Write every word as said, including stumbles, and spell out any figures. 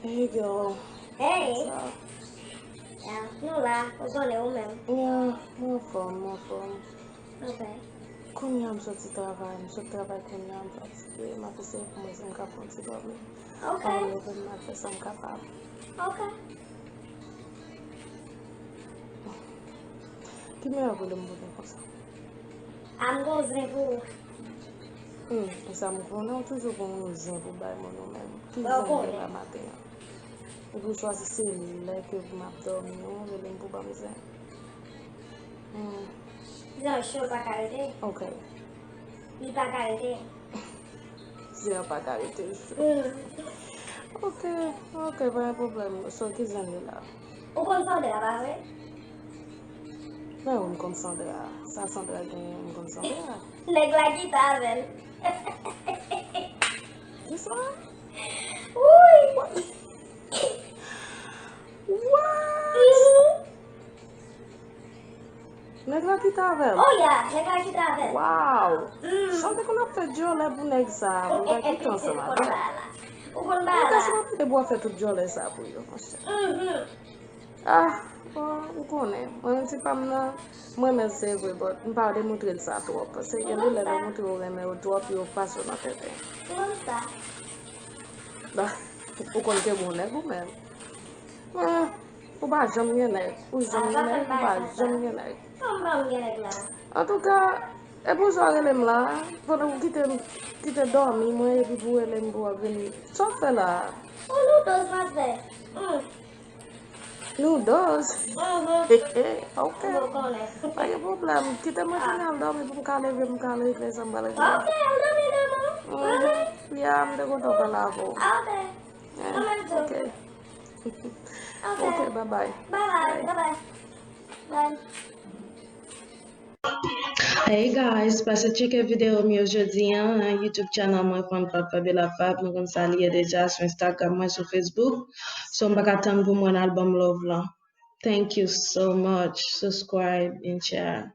Hey girl. Hey. What's up? Yeah, nou la, ou konnen ou menm. Yeah, mwen anfòm, mwen anfòm. Ok. Kounye a m soti travay, m sot travay kounye a, m fatige, m ap eseye pou mwen si m ka fè yon ti dòmi. Ok. Anvan m leve m al fè sa m kapab. Ok. Ki meyè vre de m pou gen konsa? A m gon zen pou ou. Hmm, e sa m konnen, ou toujou gon yon zen pou bay moun ou menm. Ki zen m gen la maten an? Epi w chwazi se lè ke m ap dòmi, ou rele m pou ban m zen. Hmm. Zen an cho, l pa ka rete. Ok. Li pa ka rete. Zen an pa ka rete cho. Hmm. Ok, ok, pa gen pwoblèm. So, ki zen li la? Ou konn Sandra, pa vre? Men wi, m konn Sandra. Sa Sandra genyen, m konn Sandra. Nèg la kite avè l. Kisa? Wi. What? What? Mhm. Nèg la kite avè l? Oh yeah, nèg la kite avè l. Wow! Mm. Sa te konn ap fè dyòlè pou nèg sa, pou nèg kite ansanm avè l. Ou konn ba la. Ou konn ba la. Ou konn ba la. Ou konn ba la. Ah, bon, ou konnen. Mwen, ti pa m nan, mwen menm se vre, but m pa demontre l sa twòp. Paske gen de lè lè w montre w renmen yo twòp, yo pase w nan tenten. Mwen sa. Bon, ou konn ke bon nèg ou menm. Ah, ou pa janm gen nèg. Ou janm gen nèg, ou pa janm gen nèg. Kòman m gen nèg la? Antouka, e pou sa w rele m la, pandan w kite m, kite dòmi mwen, epi pou w rele m pou w ap vini. Sa w fè la? Yon noodles m ap fè. Hmm. Noodles? Mhm. Ok. Ou konnen. Pa gen pwoblèm. Kite mwen fini al dòmi pou m ka leve, m ka regle sa m pral regle. Ok, al dòmi, dòmi. Mhm. Mhm. Ya, m te kontan pale avè w. Ok. Eh, ok. Ok. Ok, bye bye. Bye bye. Bye. Bye bye. Bye. Hey guys, pase tcheke videyo m yo jodi an, YouTube channel mwen Fun Fav Fabiola Fav, nou konn sa li ye deja, sou Instagram mwen, sou Facebook. So, m pa ka tann pou mwen album Love lan. Thank you so much. Subscribe and share.